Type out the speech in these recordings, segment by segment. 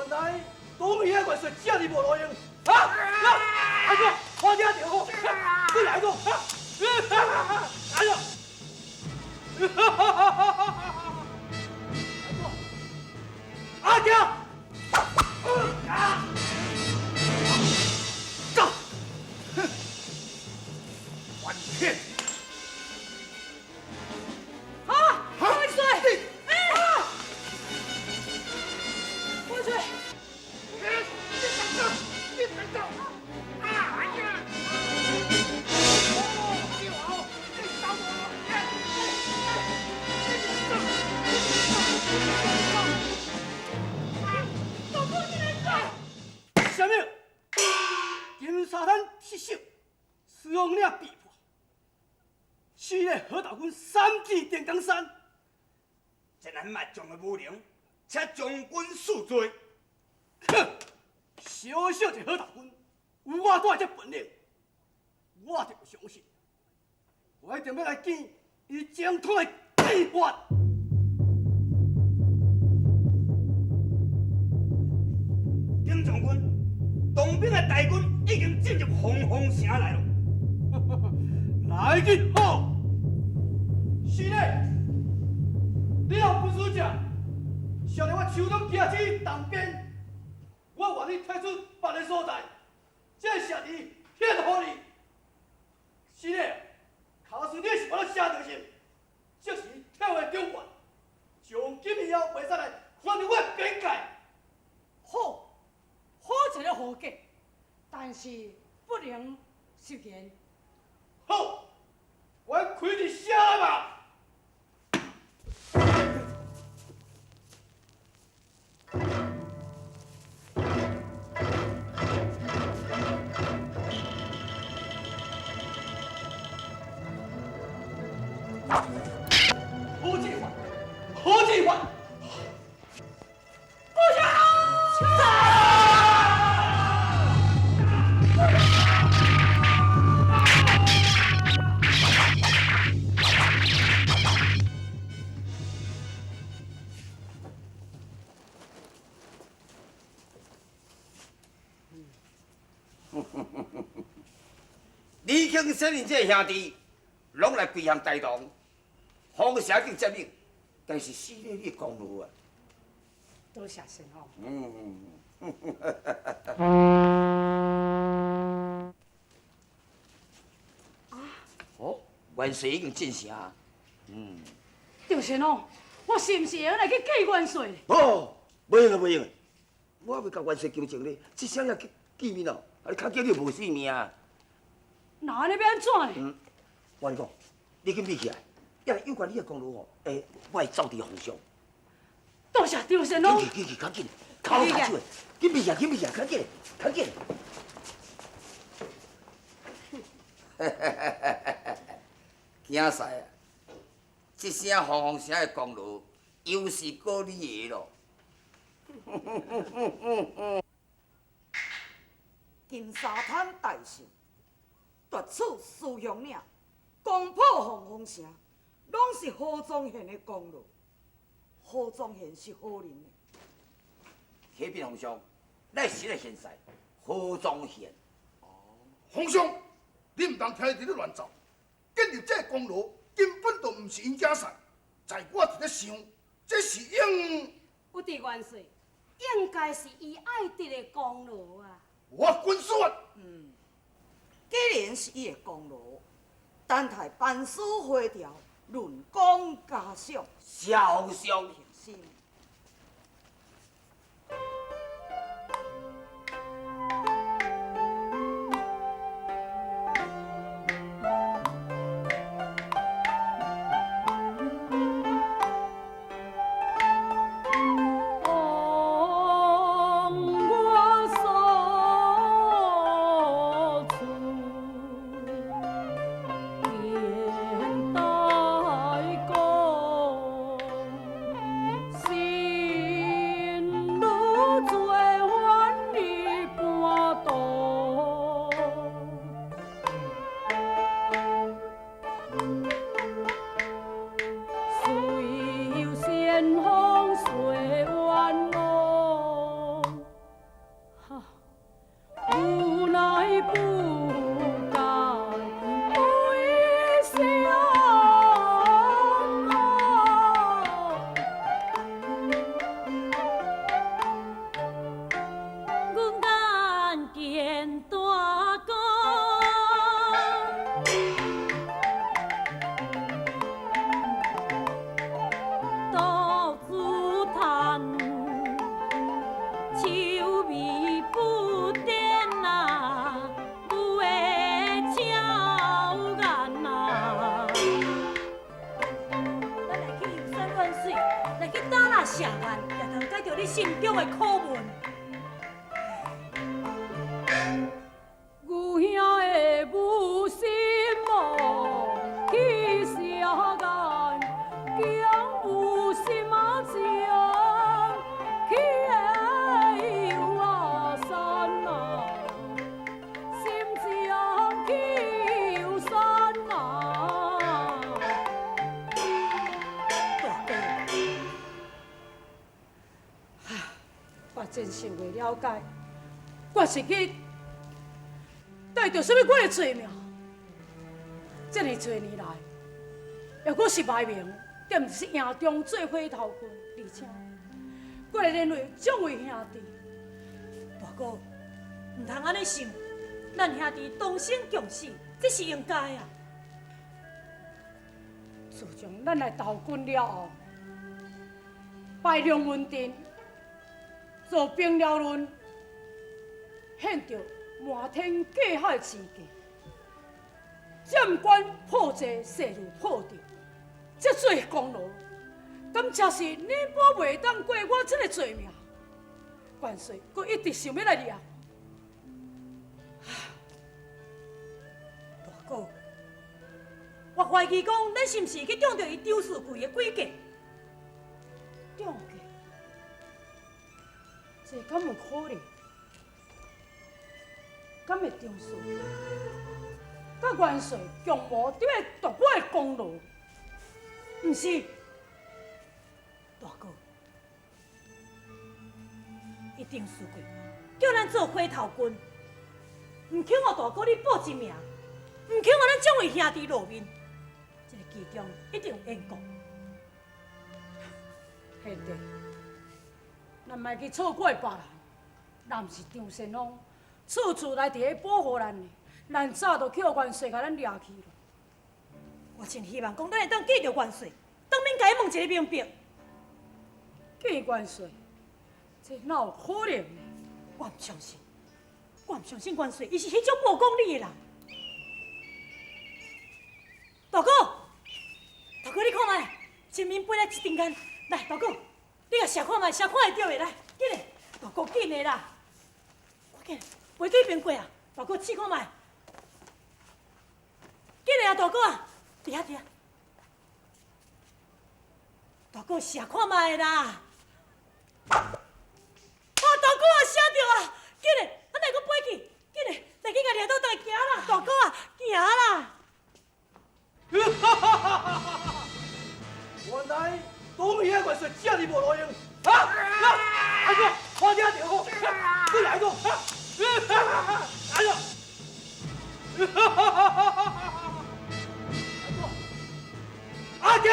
原來董爺元帥這麼無路用，啊！啊！安怎？我聽著講，你來講，安怎？阿強，啊！走！哼！翻天！啊！万歲！哎！萬歲！你等等，你等等！啊！哎呀！哦，你好，你走我！哎哎哎！你等，都不能走！啥物？金沙灘失守，思王嶺被破，死咧何大軍三進定江山，这咱末将的武能，请将军恕罪。哼，小小一个何大军，有我大这本领，我就不相信，我一定欲来见伊精通的剑法。丁将军，东边的大军已經進入鳳凰城內了。來得好，是咧，你若不輸者，上日我手中行去東邊，我願意退出別个所在，這個城池獻予你。是咧，假使你是無咧寫著信，即時退回中原，從今以後袂使來犯入我的邊界。好，好一个好計，但是不能食言。好，我開佇寫來吧。好計劃，好計劃。不要！李庆先因這兄弟，攏來歸降大唐，皇城已經佔領，但是死咧你的功勞啊！多謝先哦。啊！哦，元帥已經進城。張先哦，我是毋是會用來去見元帥？哦，袂用啊，袂用啊！我還未共元帥求情咧，這啥人去見面哦？啊，你較緊你無性命啊！那按呢欲按怎呢？我共你講，你緊閉起來，抑有關你的功勞吼，欸，我會奏佇皇上。多謝張先哦。緊去緊去，較緊，跤攏跤手的，緊閉起來，緊閉起來，較緊，較緊。驚死啊！這聲鳳凰城的功勞，又是閣你的咯。金沙灘大勝，奪取思鄉嶺，攻破鳳凰城，攏是何宗憲的功勞。何宗憲是何人呢？啟稟皇上，咱新的賢帥何宗憲。皇上，你毋通聽伊佇咧亂奏，建立這個功勞根本就毋是𪜶囝婿。在我佇咧想，這是應有佇元帥，應該是伊愛得的功勞啊。我軍師啊。既然是伊的功勞，等待班師回朝，論功加賞。謝皇上。平心。往我所處，見大公，心赦愿，也通解著你心中的苦闷。牛兄的无心哦，去赦愿，将有心啊情去游啊山啊，心情去游山啊。大哥，我真是袂了解，我是去带著啥物款的罪名？这尔济年来，犹阁是埋名，踮是营中做火头军，而且阁会连累众位兄弟。大哥，毋通按呢想，咱兄弟同生共死，这是应该啊。自从咱来投军了后，败龙门阵，做兵了论，献著瞒天过海的词计，斩官破贼，势如破竹，这做功劳，敢真是你保袂当过我这个罪名？元帅阁一直想欲来掠。大哥，我怀疑讲，咱是毋是去中著伊张士贵的诡计？中计？这敢有可能？敢会张士贵佮元帅共谋伫咧夺我的功劳？毋是，大哥，伊张士贵叫咱做火头军，毋肯予大哥你报一名，毋肯予咱众位兄弟露面，这个其中一定有缘故。贤弟，咱莫去错怪别人，若毋是张先锋处处来伫咧保护咱呢，咱早就去予元帅共咱掠去了。我真希望讲，咱会当见著元帅，当面共伊问一个明白。见元帅，这哪有可能呢？我毋相信，我毋相信元帅，伊是彼种无讲理的人。大哥，大哥，你看觅，前面飞来一阵烟，来，大哥，你共射看觅，射看会著的，来，紧的，大哥紧的啦，快紧，飞机边过啊，大哥试看觅，紧的啊，大哥啊，伫遐伫遐，大哥射看觅啦，哇，大哥啊，射著啊，紧的，咱来阁飞去，紧的，来去共掠倒转来行啦，大哥啊，行啦。原来董爷元帅这尔无路用，啊！哎呦，我听著好，过来个，哎呦，阿强，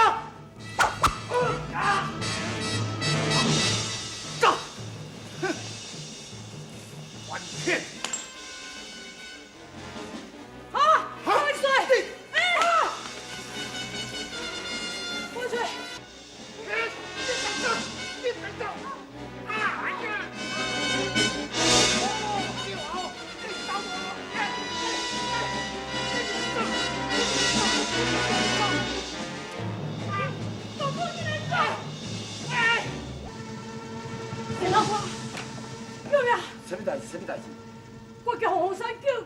走，哼，翻天！啊！元帅！元帅！你等等，你等等！啊！哎呀！哦，你好，你走我！大哥，你来走！哎！田老官，救命！啥物代志？啥物代志？我叫洪山救元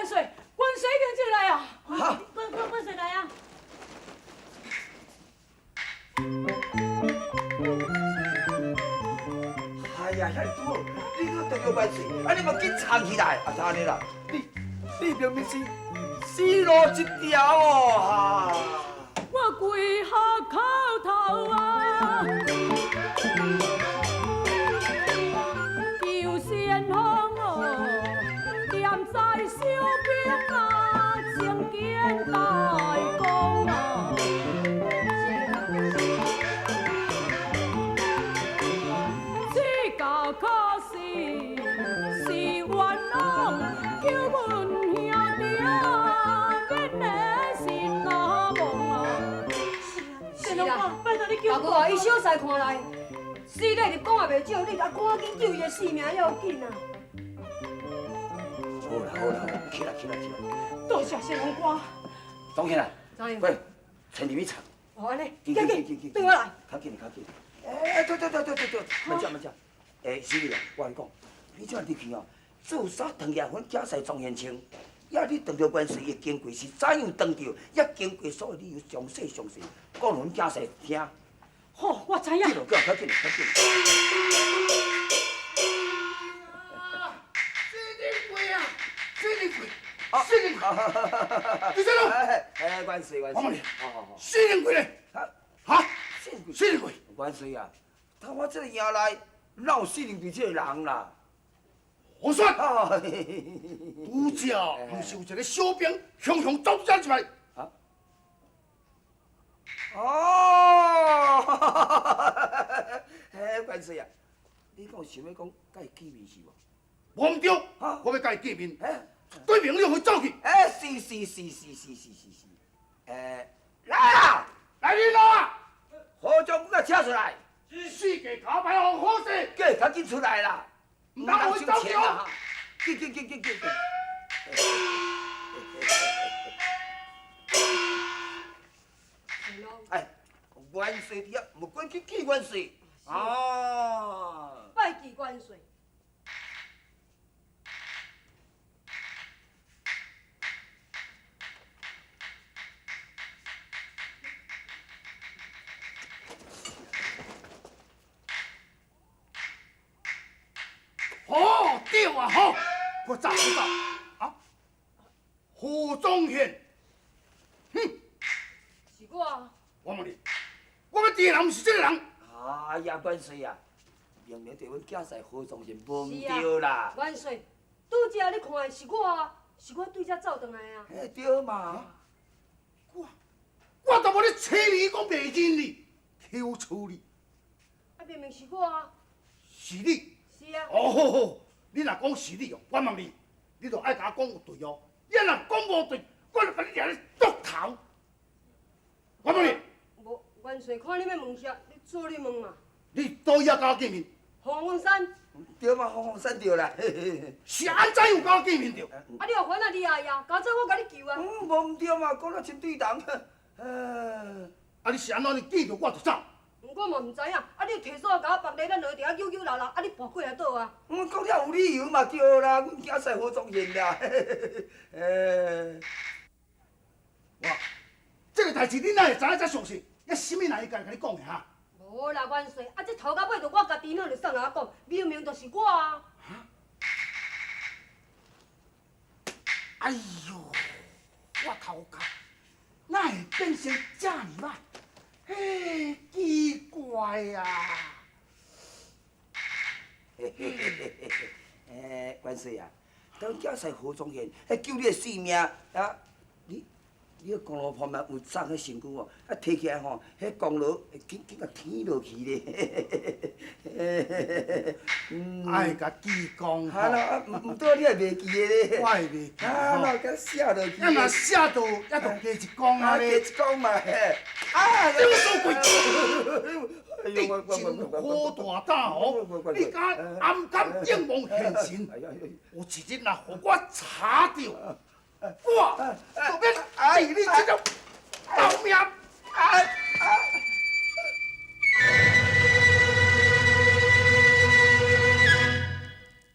帅，元帅已经进来啊！哈！元帅来啊！哎呀，遐尔拄好，你阁得著元帅，啊你嘛紧藏起来，啊怎按呢啦？你明明是死路一条哦！哈！我跪下叩头啊，求先锋哦，踮在小兵啊，前肩大功啊。这家确实是冤枉，叫阮兄弟啊，免来心啊梦啊。是啊，拜托你救大哥啊，伊小婿看来，死咧入讲也袂少，你共赶紧救伊的性命要紧啊！好啦好啦，起来起来起来！多谢先锋官。董起来，怎样？过来，揣入去藏。哦，按呢，紧紧紧紧紧，对我来。较紧较紧。哎，对。对对，慢食慢食。欸，是你啊，我共你讲，你这入去哦，做啥唐亚芬假使庄贤清，也你当著元帅的经过是怎样当著，也经过所有理由详细详细讲予阮囝婿听。好，我知影。紧哦，较紧，较紧。死人鬼啊！死人鬼！死人鬼！李先生。哎，元帅，元帅。我问你，好好好。死人鬼咧？哈？死人鬼？死人鬼？元帅啊，在我这个营内，哪有死人鬼这个人啦？胡说！拄则毋是有一个小兵雄雄走这入来？啊？哦！嘿，元帅啊，你敢有想欲讲共伊见面是无？无毋对，我欲共伊见面。对面你予伊走去。欸，是是是是是是是是。欸，来啊！来人啊！何将军啊，请出来！四界卡牌好好势，叫伊赶紧出来啦！毋通予伊走掉。紧紧紧紧紧！哎，元帅伫遐，莫管去见元帅。哦。拜见元帅。好，对啊，好，我走，我走，啊，何宗宪，哼，是我。我问你，我欲提的人毋是这个人。哎呀，元帅啊，明明就是阮囝婿何宗宪无毋对啦。元帅，拄才你看的是我啊，是我对遮走转来啊。嘿，对嘛。我都无咧揣你，讲袂认你，抽出你。啊，明明是我啊。是你。是啊。哦好好，你若讲是你哦，我问你，你就爱共我讲有对哦。你若讲无对，我就共你掠咧剁头。我问你。无，元帅看你欲问啥，你做你问嘛。你佗位共我见面？凤凰山。对嘛，凤凰山对啦。是按怎样共我见面著？啊，你又烦啊，你阿呀，刚才我共你求啊。嗯，无毋对嘛，讲得真对头。啊，你是按怎你见著我就走？我嘛毋知影，啊！你提锁共我绑咧，咱两个伫遐扭扭闹闹，啊！你跋过来倒啊？阮讲了有理由嘛对啦，阮囝婿何宗宪啦。欸，我，这个代志你哪会知影遮详细？抑啥物人伊家共你讲的哈？无啦，元帅，啊！这头到尾就我家己脑就送来我讲，明明就是我啊！哎哟，我头壳哪会变成遮尔歹？嘿，奇怪啊！嘿嘿嘿嘿嘿，欸，元帅啊，当囝婿何宗宪，彼救你的性命啊！你你彼功劳簿嘛有送彼身躯哦，啊提起来吼，彼功劳会紧紧共添落去咧。爱共记功吼。啊，毋对，你也袂记得咧。我会袂记。啊，那共写落去。啊，若写到，也就加一功啊咧。加一功嘛嘿。啊！张书贵，你真好大胆哦！你敢暗敢应望现神？有一日若予我查著，我就免治你这种。